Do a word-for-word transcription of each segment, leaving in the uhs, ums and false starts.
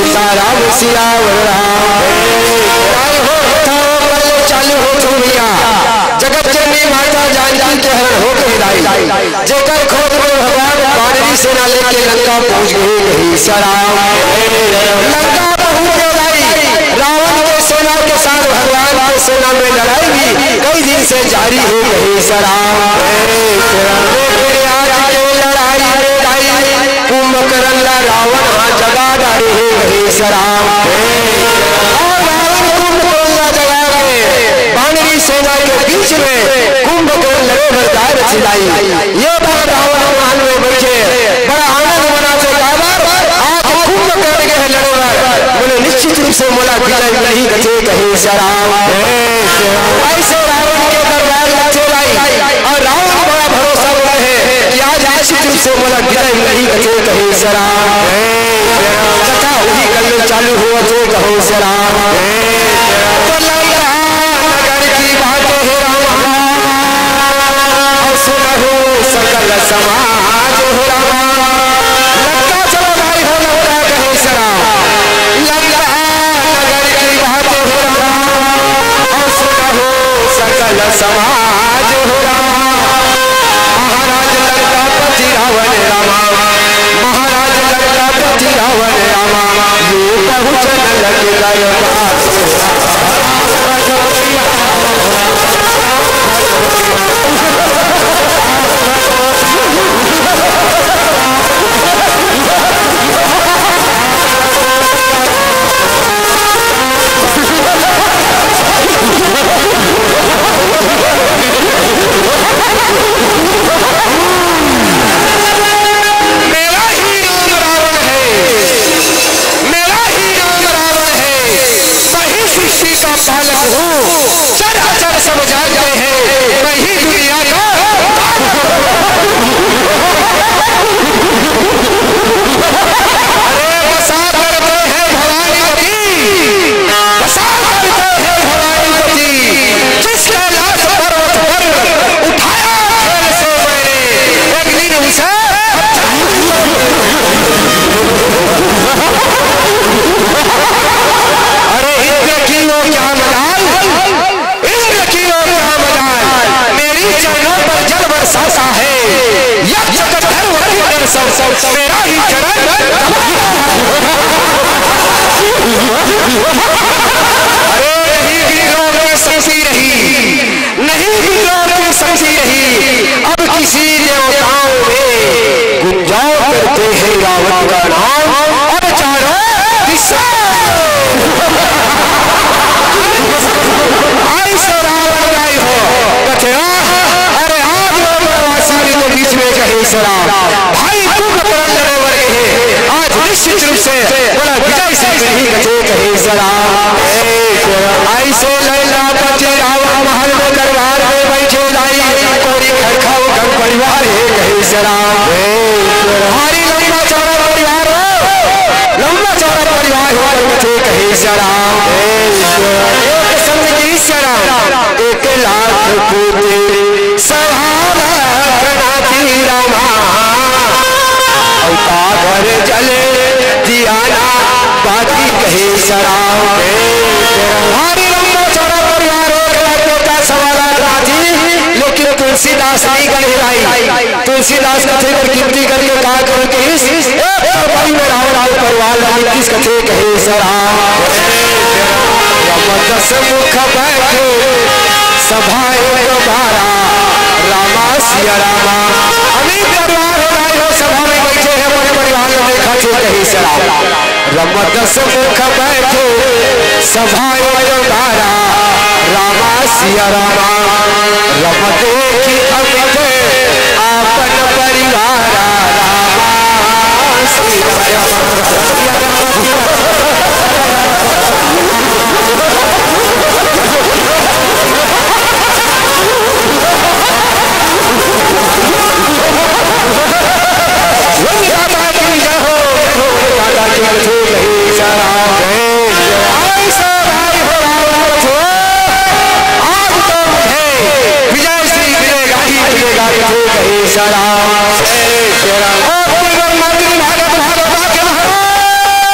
राम सियावर राम। राय हो, कथा पहले चालू हो चुकी भैया। जगत जननी माता जानकी के हरण हो गए दाई। जेकर खोज में भगवान बानरी सेना लेके लंका पहुंच गए, कहे सराम। लंका पहुंच गए दाई। रावण के सेना के साथ भगवान के सेना में लड़ाई भी कई दिन से जारी हो गई सराम। लेकिन आज के लड़ाई में दाई कुंभकर्ण ला रावण हा जगा डारे हे, कहे सराम। और रावण कुंभकर्ण ला जगा के बानरी सेना के बीच में कुंभकर्ण लड़े बर दाय रचिलाई। ये बात रावण महल में बैठे बड़ा आनंद मनाथे, काबर आज कुंभकर्ण के लड़े बर मोला निश्चित रूप से मोला विजय मिलही कथे, कहे सराम। ऐसे रावण के दरबार में चल आई और रावण बड़ा भरोसा बना है कि आज निश्चित रूप से मोला विजय मिलही कथे, कहे सराम। कथा उही कल में चालू हुआ थे, कहो सराम। तो लंका नगर की बात है रामा, और सुनहु सकल समाज हो रामा। लंका चलो भाई हो, लंका कहे सराम। लंका नगर की बात हो रामा, और सुनहु सकल समाज हो रामा। महाराज लंकापति रावण रामा, महाराज लंकापति रावण रामा, ये पहुँचन लग दरबार। मेरा ही नाम रावण है, मेरा ही नाम रावण है, मैं ही सृष्टि का पालक हूँ, चराचर सब जानते हैं, मैं ही दुनिया का। अरे बसा करते हैं भवानीपति, बसा करते हैं भवानीपति, जिस कैलाश पर्वत पर उठाया खेल से मैंने, एक दिन उसे। अरे इंद्र की लो क्या मजाल, इंद्र की ओर का मजाल, मेरी चरणों पर जल बरसाता है। यक्ष गंधर्व किन्नर सब, सब मेरा ही चरण। अरे नहीं विद्रोह में शक्ति रही, नहीं विद्रोह में शक्ति रही। अब किसी देवताओं में गुंजाओ करते हैं रावण का नाम। अब चारों दिशा। आई सो रावण गाय हो, कथया, अरे आज वो बनवासी के बीच में कहे सो राम। भाई कुंभकर्ण लड़े वर्गे है, आज निश्चित रूप से बड़ा विजय सिंह ही कथे कहे सो राम। आई सो लैलापति रावण महल में दरबार में बैठे लाई, कोरी खरखा वो घर परिवार है कहे सो राम। भारी लंबा चौड़ा परिवार हो, लंबा चौड़ा परिवार हो, कथे कहे सो राम। एक संग की सो राम, एक लाख कोटि सभा लाख नाथी रामा। और काबर जले दिया ना बाती कहे सो राम। भारी लंबा चौड़ा परिवार हो, एक लाख कोटि सभा लाख नाथी, लेकिन तुलसीदास नहीं गढ़ लाई। तुलसीदास कथे कर गिनती करके का करो कि इस एक तरपाई में रावण के परिवार वाली किस कथे कहे सो राम। रम दस मुख बैठे सभा एक बारा, रामा सिया रामा। अनेक परिवार हो राय हो सभा में बैठे हैं, बड़े परिवार में देखा थे कहे सो राम। रम दस मुख बैठे सभा एक बारा, रामा सिया रामा। रम देखी अमित आपन परिवारा, रामा सिया रामा। रंग दाता की जय हो, जय हो, रंग दाता की जय हो, जय हो। आई सो राय हो रावण को, आज तो मुझे विजय सिंह मिलेगा ही मिलेगा, कथे कहे सो राम। ओ कोई लोग मंत्री भागत भागत आके महाराज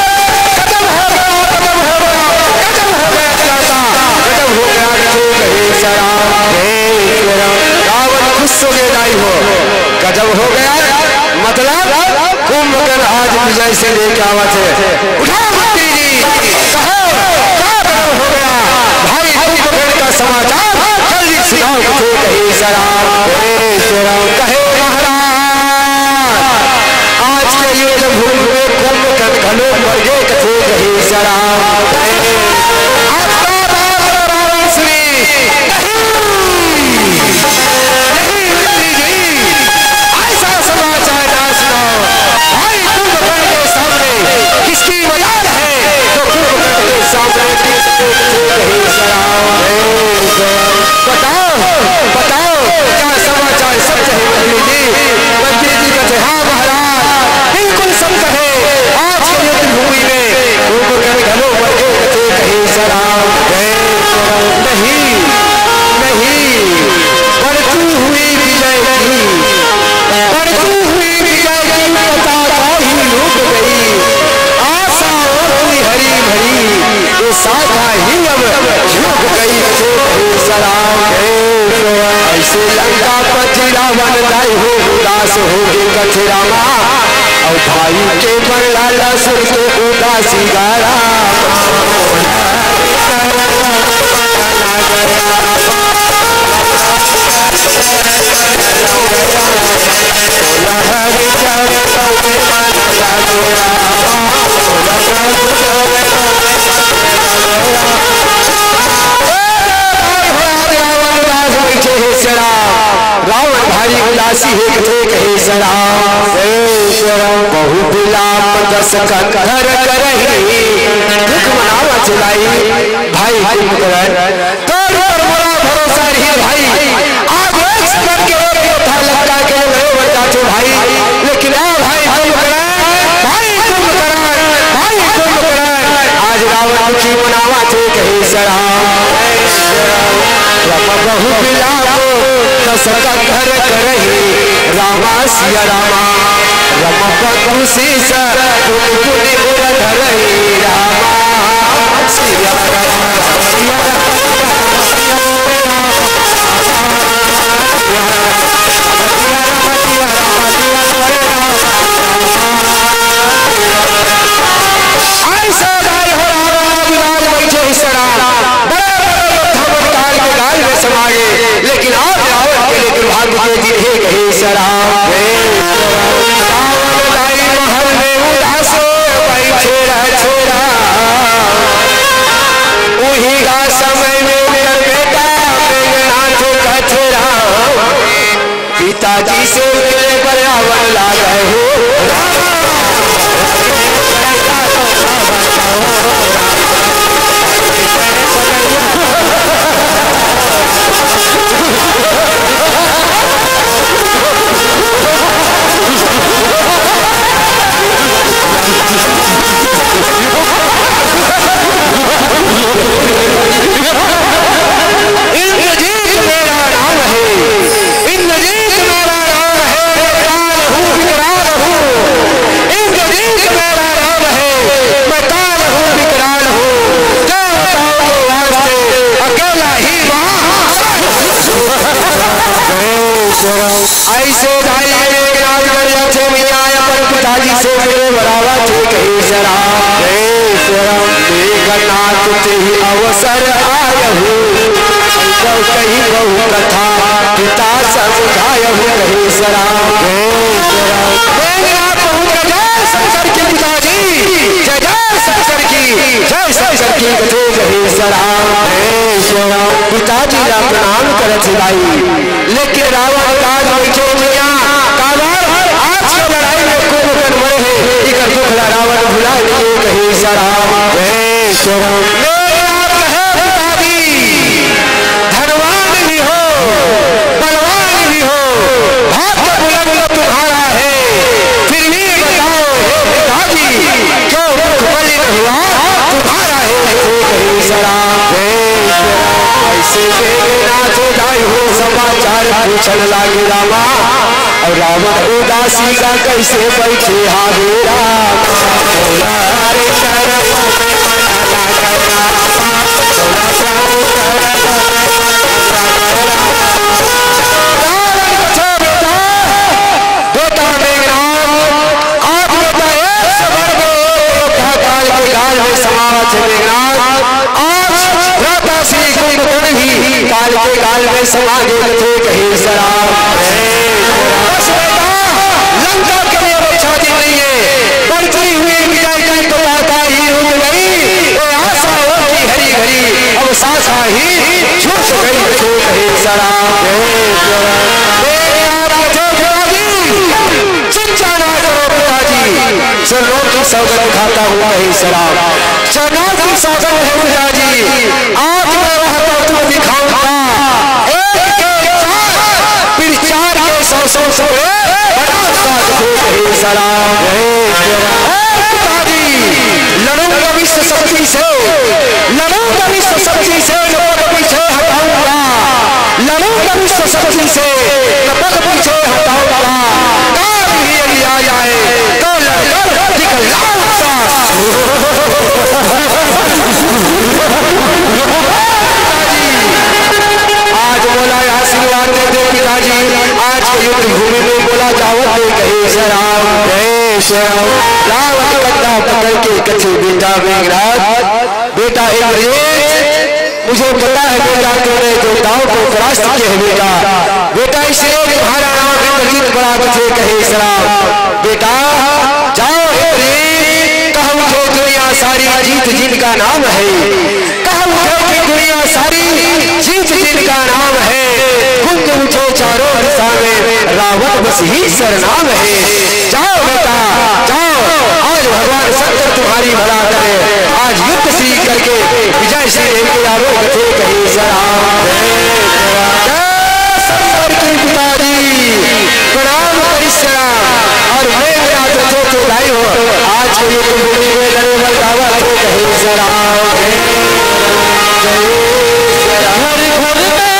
कैसे लेके आवत हे? उठाओ मंत्री जी, कहो, क्या गजब हो गया? भाई कुंभकर्ण का समाचार जल्दी सुनाओ, कथे कहे सराम। हे सराम। कहे महाराज, आज के युद्ध भूमि में कुंभकर्ण घलो मर गे, कथे कहे सराम। आपका बात रावण सुनी। नहीं, नहीं मंत्री जी, ऐसा समाचार ना सुनाओ। भाई कुंभकर्ण के सामने किसकी मजाल है, तो कुंभकर्ण के सामने किसकी मजाल है? बताओ, बताओ, क्या समाचार सत्य है मंत्री जी? मंत्री जी कहते, हाँ महाराज, बिल्कुल सत्य है। आज के युद्ध भूमि में कुंभकर्ण घलो मर गे, कथे कहे सराम। नहीं, नहीं, बढ़ती हुई विजय की, बढ़ती हुई विजय की पताका ही डूब गई। आशाओं की हरी भरी ये शाखा ही अब झुक गई, कथे कहे सराम। ऐसे लंकापति रावण दाई हो उदास होगे कथे रामा, अउ भाई के मरला ला सुन के उदासी गारा। रावण भारी उदासी हे कथे कहे सराम। बहु विलाप दस कंधर करही। दुख मनावा चलाई भाई कुंभकर्ण। तोर ऊपर मोला भरोसा रही भाई। आज एक सेकंड के एक योद्धा लंका के लड़े बर जाथे भाई। लेकिन आ भाई कुंभकर्ण, भाई कुंभकर्ण, भाई कुंभकर्ण। आज रावण दुखी मनावा थे कहे सराम। रम बहु विलाप दस कंधर करही रामा सिया रामा। रम बंधु शीश पुनि पुनि उर धरही रामा सिया रामा। ऐसा गाय हो रहा रघुनाथ बैठे ही सड़ा। बड़े बड़े योद्धा मन काल के गाल में समा गए, लेकिन आज रावण के लिए दुर्भाग्य के दिन हे कहे सराम। रावण दाई महल में उदास बैठे रह छोरा। उही गा समय में उनकर बेटा मेघनाथ कथे राम। पिताजी से मिले बर रावण लागे हो। इंद्रजीत मेरा नाम है, इंद्रजीत मेरा नाम है, मैं काल हूँ विकराल हूँ। इंद्रजीत मेरा नाम है, मैं काल हूँ विकराल हूँ। देवताओं के वास्ते अकेला ही महान। ऐसे भाई मेघनाथ गरजथे मिया अपन पिताजी से मिले बर आवथे कहे सराम। मेघनाथ तेहि अवसर आयहु, कहि बहु कथा पिता समुझायहु कहे सराम। मेघनाथ पहुँच गए, जय शंकर के पिताजी, जय जय शंकर की, जय शंकर की कथे कहे सराम। पिताजी ला प्रणाम करत हे भाई। लेकिन रावण काज बइठे मिया, काबर आज के लड़ाई में कुंभकर्ण मरे हे, इकर दुख ला रावण भुला नइ हे कहे सराम। हे सराम। मेघनाथ कहे पिताजी, धनवान भी हो, बलवान भी हो, भाग्य बुलंद तुम्हारा है, फिर भी बताओ हे पिताजी, क्यों मुख मलिन हुआ तुम्हारा हे कहे सराम। हे सराम। ऐसे मेघनाथ दाई हो समाचार पूछन लागे रामा, अउ रावण उदासी ला कइसे बइठे हावे रामा। रावण कथे बेटा, बेटा मेघनाथ, आज बेटा एक समय आज भ्राता श्री कुंभकर्ण भी काल के काल में समा गे कथे कहे सराम। बस बेटा, लंका के लिए बचा दी नहीं है, बढ़ती हुई विजय की तो माता ही रुक गई। ये आशा उनकी हरी भरी अब सासा ही झुक गई कथे कहे सराम। मेरे आप बचाओ पिताजी, चिंता ना करो पिताजी, चरणों की सौगंध खाता हूँ कहे सराम। चरणों की सौगंध है पिताजी, आज मैं वह करतूत दिखाऊंगा। एक के चार, फिर चार के सौ, सौ टुकड़े बना दूंगा तुझे कहे सराम। हे पिताजी, लड़ूंगा विश्व शक्ति से, लड़ूंगा विश्व शक्ति से, जो पग पीछे हटाऊंगा। लड़ूंगा विश्व शक्ति से, जो पग पीछे हटाऊंगा। काल भी यदि आ जाए, तो लड़कर दिखलाऊंगा। आज मोला आशीर्वाद दे दे पिताजी, आज के युद्ध भूमि में मोला जावत दे कहे सराम। जय श्री राम। रावण कंधा पकड़ के कथे बेटा मेघनाथ, बेटा इंद्रजीत, मुझे पता है बेटा तूने जो दांव को परास्त किया है बेटा, बेटा इसलिए तुम्हारा नाम इंद्रजीत पड़ा तुझे कहे सराम। बेटा जाओ इंद्रजीत, कह उठे दुनिया सारी जीत जिनका नाम है। कह उठे कि दुनिया सारी जीत जिनका नाम है। गूंज उठे चारों दिशा में रावण बस ही सरनाम है। जाओ बेटा जाओ, आज भगवान शंकर तुम्हारी भला करे। आज युद्ध श्री करके विजय श्री लेके आओ कथे कहे सराम। जय शंकर की पुजारी, प्रणाम करी सराम। और मैं मेरा तुझे तो लाई हो, आज के युद्ध भूमि में लड़े बर जावत हो कहे सराम। जय सराम। घर घर में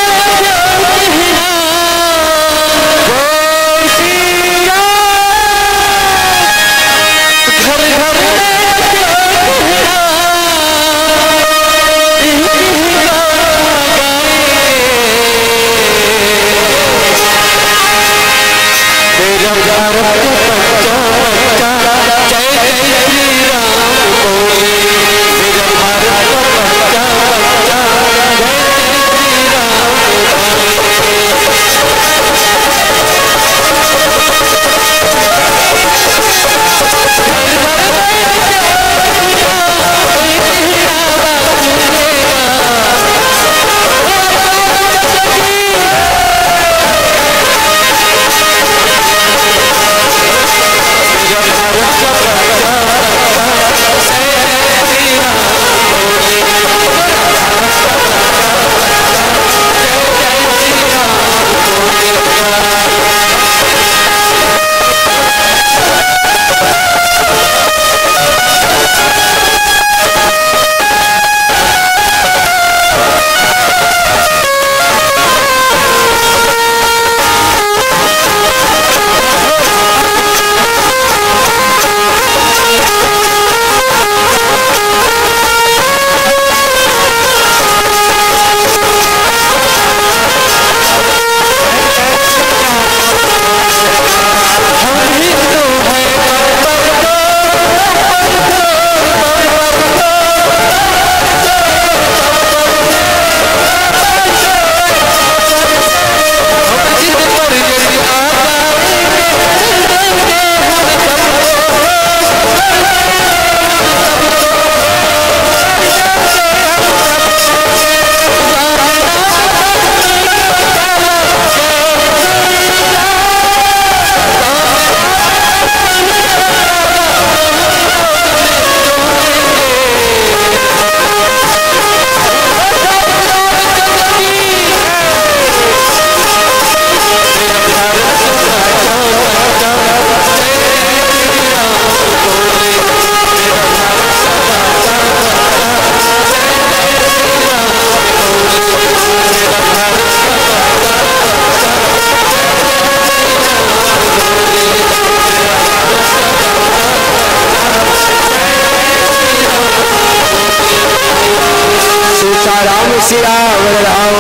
सीताराम सियावर राम।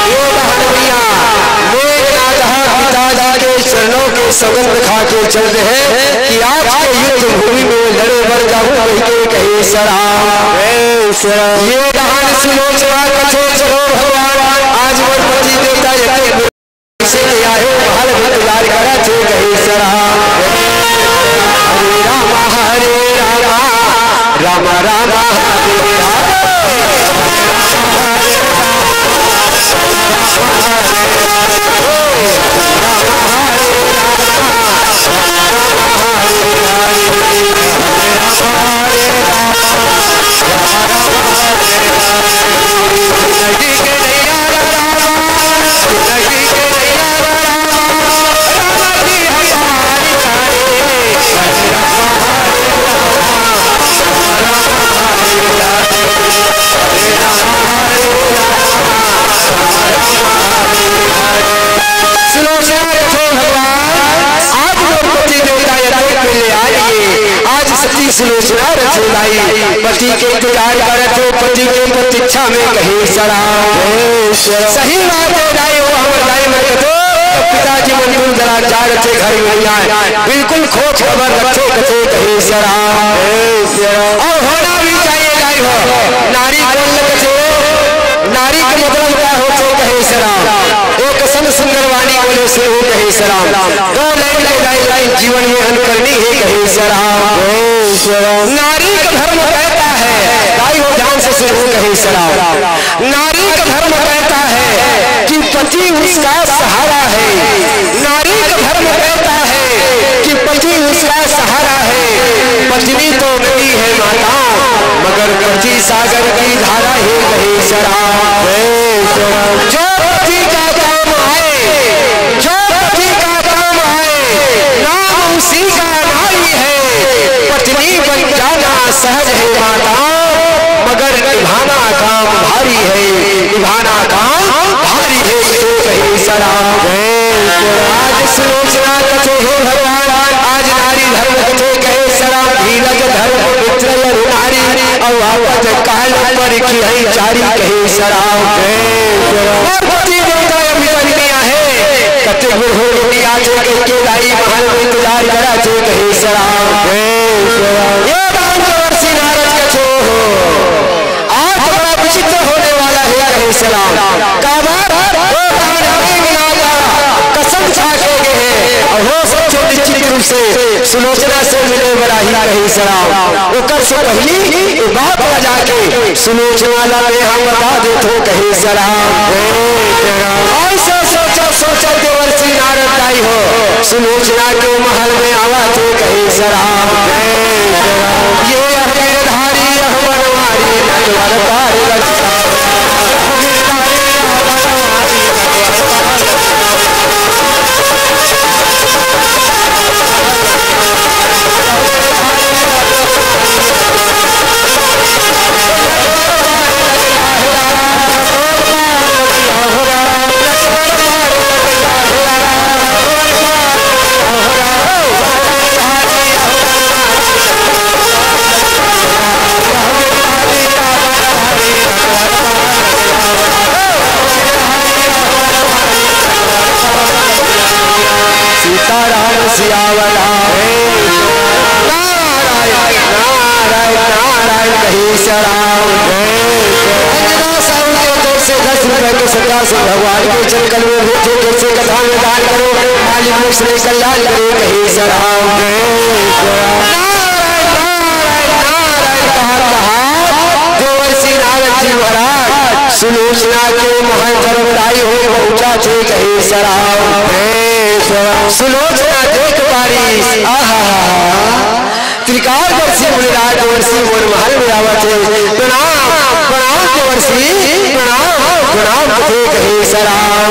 ये बहन भैया, मेघनाथ ह पिताजी के चरणों के सौगंध खा के चल रहे कि आज के युद्ध भूमि में लड़े बर जाहूं कहिके कहे सराम। ये दान सुलोचना कथे चलो भगवान, आज मोर पति देवता यज्ञ से आयो, महल में तैयार करा थे कहे सराम। हरे राम, हरे राम, राम राम, हरे राम। सुलोचना रचो भगवान, आज मोर पति देवता यज्ञ के लिए आ लिए। आज सती सुलोचना रचो लाई, पति के इंतजार करत हो, पति के प्रतीक्षा में कहे सराम। सही बात है दाई हो, हमर दाई मन कथे, पिताजी मन दूर दराज जा रथे, घर में नहीं आए, बिल्कुल खोज खबर रखे कथे कहे सराम। और होना भी चाहिए दाई हो, नारी कोन ल कथे, नारी के मतलब का होथे कहे सराम। एक संग सुंदर वाणी बोले से हो कहे सराम। दो लाइन के दाई लाइन जीवन में अनुकरणी है कहे सराम। नारी का धर्म कहता है, दाई हो ध्यान से सुनो कहे सराम। नारी का धर्म कहता है कि पति उसका सहारा है। नारी का धर्म कहता है कि पति उसका सहारा है। पत्नी तो नदी है माता, मगर पति सागर की धारा है कहे सराम। जो पति का काम आए, जो पति का काम आए, नाम उसी का नारी है। पत्नी बन जाना सहज है माता, मगर निभाना काम भारी है, निभाना काम भारी है। तो कहे सराम। आज सुलोचना कथे हे भगवान, आज नारी धर्म कथे कहे सराम। धीरज धर्म मित्र यरु नारी, अउ आपत काल पर किहै चारी कहे सराम। और पति देवता अभी तक नहीं आहे, कते गुरु हो गई आज कह के दाई महल में इंतजार करा थे कहे सराम। ये दान देवर्षि नारद कथे हो, आज बड़ा विचित्र होने वाला है कहे सराम। काबर वो दान मेघनाथ कसम खा के गए हैं, और हो सच्चे निश्चित रूप से सुलोचना से मिले बराही कहे सराम। ओकर से पहली ये बात बजा के सुलोचना ला मैं हम बता देथो कहे सराम। ऐसा सोचा सोचा देवर्षि नारद दाई हो, सुलोचना के महल में आवा थे कहे सराम। ये अहमदारी अहमदवारी नटवर पार लगा। सीताराम सियावर राम। नारायण, नारायण, नारायण कहे सराम। अंजना साहू के तरफ से दस रुपए के सत्ता से भगवान के चरण कमल में भेजे, कैसे कथा में दान करो, मालिक मोक्ष में कल्याण करो कहे सराम। नारायण, नारायण, नारायण कहा कहा देवर्षि नारद जी महाराज सुलोचना के महल धर्मदाई हो पहुंचा थे कहे सराम। सुलोचना देख पारी, आहा, त्रिकालदर्शी मुनिराज देवर्षि मोर महल में आवत हे। प्रणाम, प्रणाम देवर्षि, प्रणाम, प्रणाम कथे कहे सराम।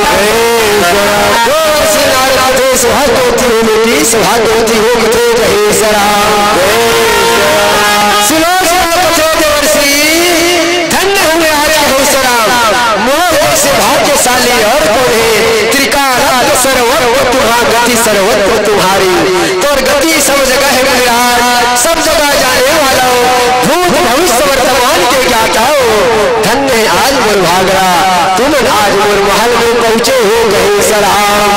देवर्षि नारद कथे सुभाग्यवती हो बेटी, सुभाग्यवती हो कथे कहे सराम। सुलोचना कथे देवर्षि धन्य हुए आज कहे सराम। मोर जैसे भाग्यशाली और कौन है? त्रिकाल सर्वत्र तुम्हारा, गति सर्वत्र तुम्हारी। तोर गति सब जगह है मुनिराज, सब जगह जाने वाला हो, भूत भविष्य वर्तमान के ज्ञाता हो। धन्य है आज मोर भागरा, तुम आज मोर महल में पहुंचे हो कहे सराम।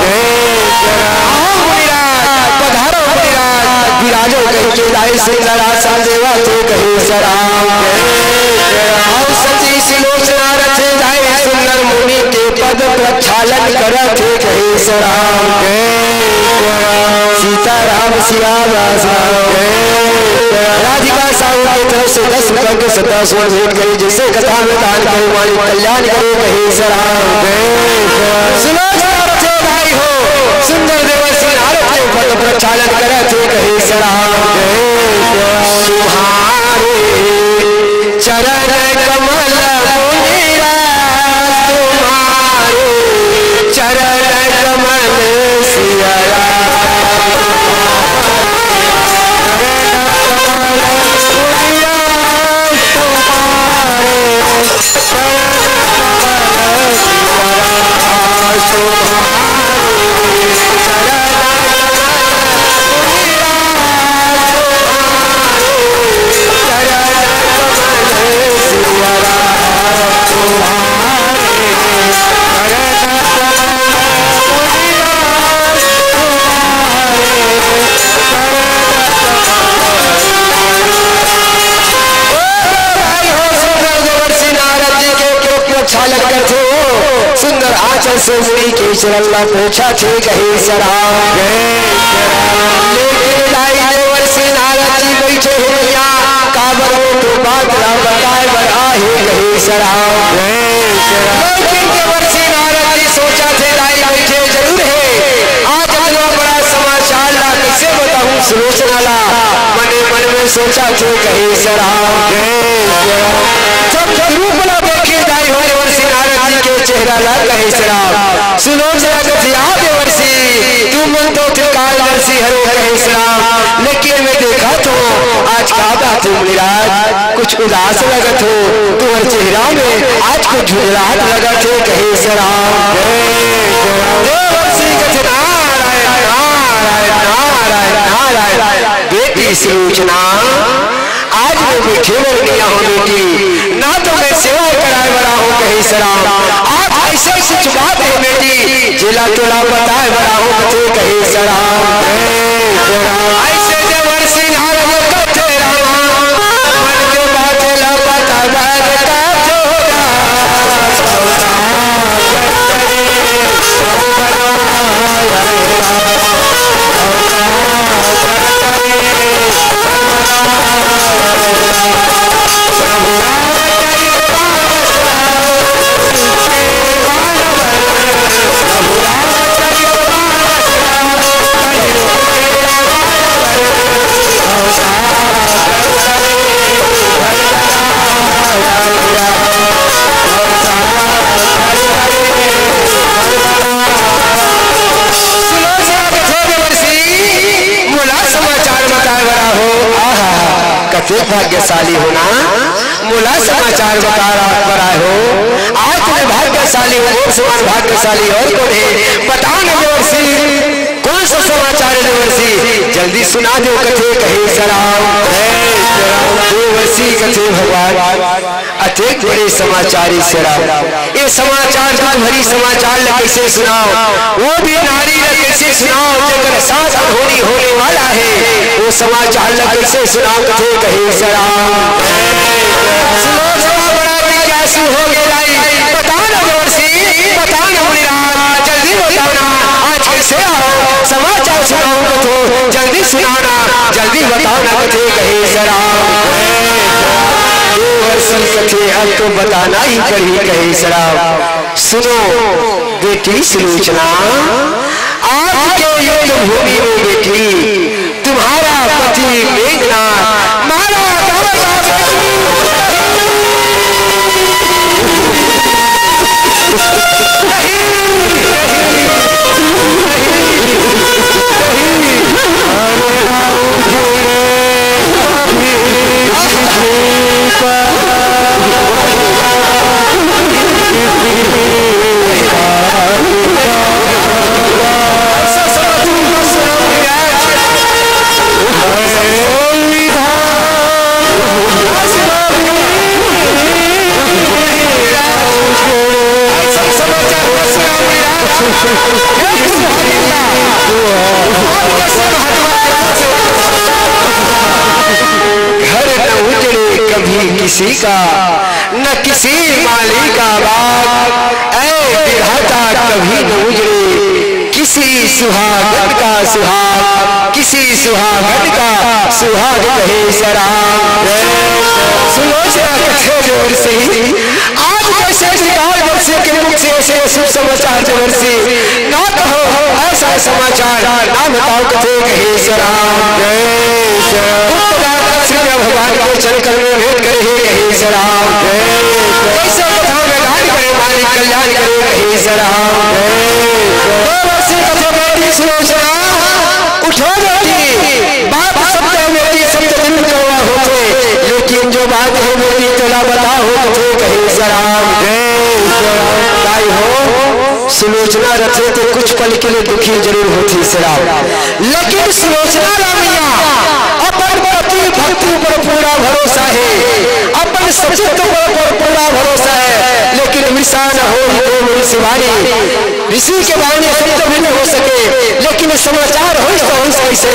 आओ मुनिराज, पधारो मुनिराज, विराजो कह के लाए सिंह रासन देवा थे कहे सराम। अउ सती सुलोचना रथे दाई सुंदर मुनि के पद प्रक्षालन करत हे कहे सराम। सीताराम सियावर राम। राधिका साहू के तरफ से दस रुपए के श्रद्धा सुमन भेंट करे, जैसे कथा में दान करे, मालिक कल्याण करे कहे सराम। सुलोचना रथे दाई हो, सुंदर देवर्षि नारद के पद प्रक्षालन करत हे कहे सराम। तुम्हारे चरण कमल मुनिराज, तुम्हारे चरण कमल सिया राम। भाई हो सुंदर देवर्षि नारद जी के कोख में छालक करथे हो, सुंदर आंचल से मुनि के चरण ला पोंछथे कहे सराम। लेकिन दाई देवर्षि नारद जी बइठे हे भइया, काबर वो तो बात ला बताए बर आहे कहे सराम। लेकिन देवर्षि नारद जी सोचथे दाई बइठे जरूर हे, आज इतना बड़ा समाचार ला कइसे बताहूँ सुलोचना ला, मने मन में सोचथे कहे सराम। जब रूप ला देखे दाई हो देवर्षि नारद जी के चेहरा ला कहे सराम। सुलोचना कथे आ देवर्षि, तुमन तो थे कालदर्शी हरो कहे सराम, लेकिन मैं देखत हों आज का बात हे मुनिराज, कुछ उदास लगत हो, तुम्हर चेहरा में आज कुछ झुंझलाहट लगत हे कहे सराम। देवर्षि कथे नारायण, नारायण, नारायण, नारायण। बेटी सुलोचना, आज मैं बइठे बर नइ आहों बेटी, ना तो मैं सेवा कराए बर आहों कहे सराम, आज अइसे कुछ बात हे बेटी, जेला तोला बताए बर आहों कथे कहे सराम। अइसे देवर्षि नारद कथे रामा, मन के बात ला बताए बर कथे रामा। सुलोचना कथे देवर्षि, मोला समाचार बताए बर आए हो। आहा, कतेक भाग्यशाली हो ना, मोला समाचार बताए बर आए हो। आज तो मैं भाग्यशाली हूँ, मोर समान भाग्यशाली अउ कोन हे? बताओ ना देवर्षि, कोन सा समाचार हे देवर्षि? जल्दी सुना दो कथे कहे सराम। देवर्षि कथे भगवान, अतेक बड़े समाचार हे सराम, ये समाचार दुख भरी समाचार ला कइसे सुनाओ, वो भी नारी ला कइसे सुनाओ जेकर साथ अनहोनी होने वाला हे, वो समाचार ला कइसे सुनाओ कथे कहे सराम। सुलोचना बड़ा जिज्ञासु हो गे दाई, बता ना देवर्षि, बता ना मुनिराज, जल्दी बताओ ना, आज कइसे आहों, समाचार सुनाहूँ कथे, जल्दी सुनाओ ना, जल्दी बताओ ना कथे कहे सराम। देवर्षि कथे अब तो बताना ही पड़ही कहे सराम। सुनो बेटी सुलोचना, आज के युद्ध भूमि में बेटी तुम्हारा पति मेघनाथ मारा गया बेटी। किसी का, न किसी माली का बाग। ऐ विधाता, कभी न उजड़े किसी सुहागन का सुहाग, किसी सुहागन का सुहाग कहे सराम। सुलोचना कथे देवर्षि, आज जैसे त्रिकालदर्शी के मुख से ऐसे अशुभ समाचार देवर्षि, ना कहो ऐसा समाचार, ना बताओ कथे कहे सराम। जय श्री राम। गुप्त बात श्री भगवान के चरण कमल में भेंट करे हे कहे सराम। जय श्री राम। कैसे कथा में गान करे मालिक कल्याण करे कहे सराम। जय श्री राम। देवर्षि कथे बेटी सुलोचना, उठो बेटी, बात सत्य है बेटी, सत्य दिन कौवा होथे, लेकिन जो बात है बेटी, तोला बताओ कथे कहे सराम। जय श्री राम। दाई हो, सुलोचना रथे तो कुछ पल के लिए दुखी जरूर होथे सराम, लेकिन सुलोचना ला मैया अपन पति भक्ति पर पूरा भरोसा है, अपन सचित्त पर, पर पूरा भरोसा है, लेकिन मिसा न होई देव ऋषि वाणी, ऋषि के बाणी सत्य भी नहीं हो सके, लेकिन समाचार होइस तो होइस कैसे।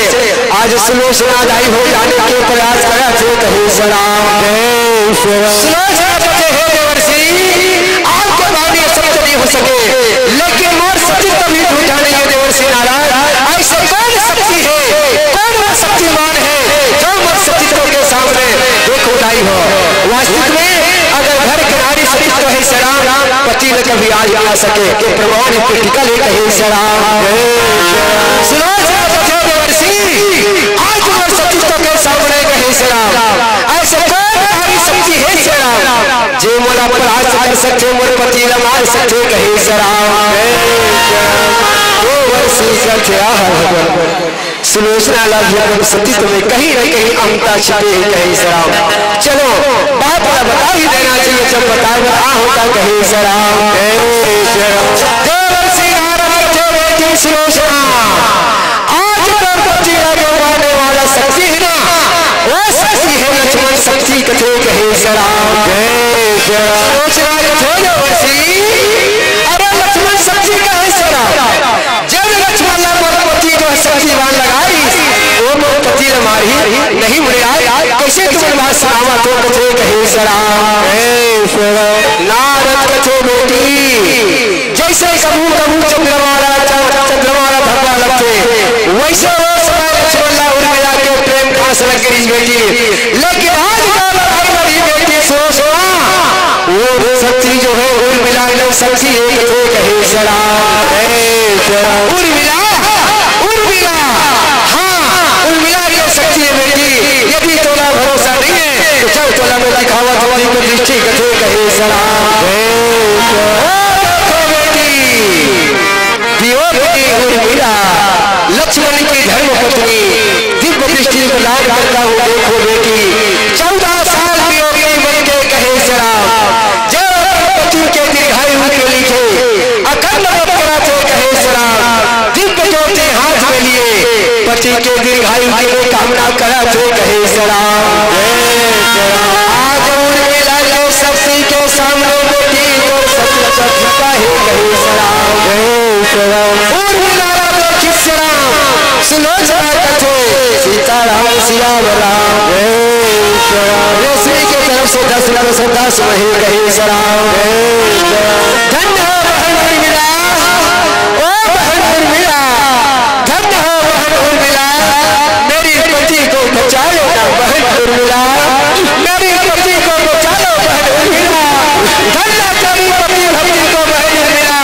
आज सुलोचना दाई हो जाने के प्रयास करत हे कहे सराम। जय श्री राम। सुलोचना कथे हे देवर्षि, आपके बाणी सत्य नहीं हो सके, लेकिन मोर सचित्त भी झूठा नहीं है देवर्षि नारायण। ऐसे कौन शक्ति है, कौन वो शक्तिमान है जो मोर सचित्त के सामने, देखो दाई हो, वास्तविक में अगर घर के नारी सचित्त है सराम, पति न कभी आज आ सके, ये प्रमाण टिकल हे कहे सराम। सुलोचना कथे देवर्षि, आज मोर सचित्त के सामने कहे सराम, ऐसे कौन भारी शक्ति है सराम, जे मोला परास्त कर सकथे, मोर पति ला मार सकथे कहे सराम। देवर्षि कथे आह भगवान। सुलोचना ला भी अपन सचित्त में कहीं न कहीं अमता छिपे हे कहे सराम। चलो, बात ला बता ही देना चाहिए, जब बताए में आ होता कहे सराम। जय श्री राम। देवर्षि नारद कथे बेटी सुलोचना, आज तोर पति ला डुबाने वाला शक्ति है ना, वो शक्ति है लक्ष्मण शक्ति कथे कहे सराम। जय श्री राम। सुलोचना कथे देवर्षि, अरे लक्ष्मण शक्ति कहे सराम, जब लक्ष्मण ला मोर पति जो शक्तिमान लगाई, वो मोर पति ला मारही नहीं मुनिराज, कैसे तुमन बात सुनावा तो कथे कहे सराम। जय श्री राम। नारद कथे बेटी, जैसे कभू कभू चंद्रमा ला, च-, चंद्रमा ला धब्बा लगथे, वैसे वो समय लक्ष्मण ला उर्मिला के प्रेम फांस लग गई बेटी। लेकिन आज का लड़ाई लड़ी बेटी सुलोचना, वो शक्ति जो है उर्मिला ने शक्ति एक थे कहे सराम। जय श्री राम। उर्मिला, उर्मिला, हाँ, उर्मिला की शक्ति है बेटी। यदि तोला भरोसा नहीं है तो चल तोला मैं दिखावत हूँ दिव्य दृष्टि कथे कहे सराम। जय श्री राम। ओ देखो बेटी, वियोगिनी उर्मिला, लक्ष्मण की धर्म पत्नी, दिव्य दृष्टि प्रदान करता हूँ। देखो बेटी, चौदह साल वियोगिनी बन के कहे सराम, जब पति के दीर्घायु के लिए अखंड व्रत कराथे कहे सराम, दिव्य ज्योति हाथ में लिए पति के दीर्घायु के लिए कामना कराथे कहे सराम। आज उर्मिला के शक्ति के सामने बेटी तो सत्य कथा है कहे सराम। जय श्री राम। उर्मिला ला देखिस सराम, सुलोचना कथे सीताराम सियावर राम। जय श्री राम। रेशमी के तरफ से दस रुपये से दस वही कहे सराम। जय श्री राम। धन्य हो बहन उर्मिला, ओ बहन उर्मिला, धन्य हो बहन उर्मिला, मेरी पति को बचा लेना बहन उर्मिला, मेरी पति को बचा लो बहन उर्मिला, धन्य तेरी पति भक्ति को बहन उर्मिला,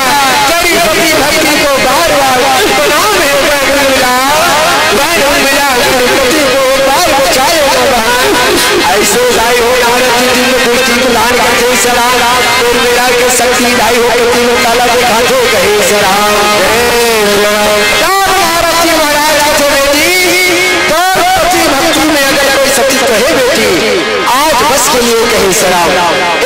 तेरी पति भक्ति को बार बार प्रणाम है बहन उर्मिला, बहन उर्मिला, मेरी पति को एक बार बचा लेना बहन। ऐसे दाई हो नारद जी दिव्य दृष्टि प्रदान करथे सराम, उर्मिला के शक्ति दाई हो पति को काला दिखाथे कहे सराम। जय श्री राम। राम नारद जी महाराज कथे बेटी, तोर पति भक्ति में अगर कोई सचित्त है बेटी, आज बस के लिए कहे सराम।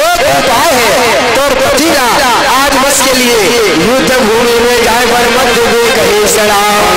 एक उपाय है, तोर पति ला आज बस के लिए युद्ध भूमि में जाए बर मत देबे कहे सराम।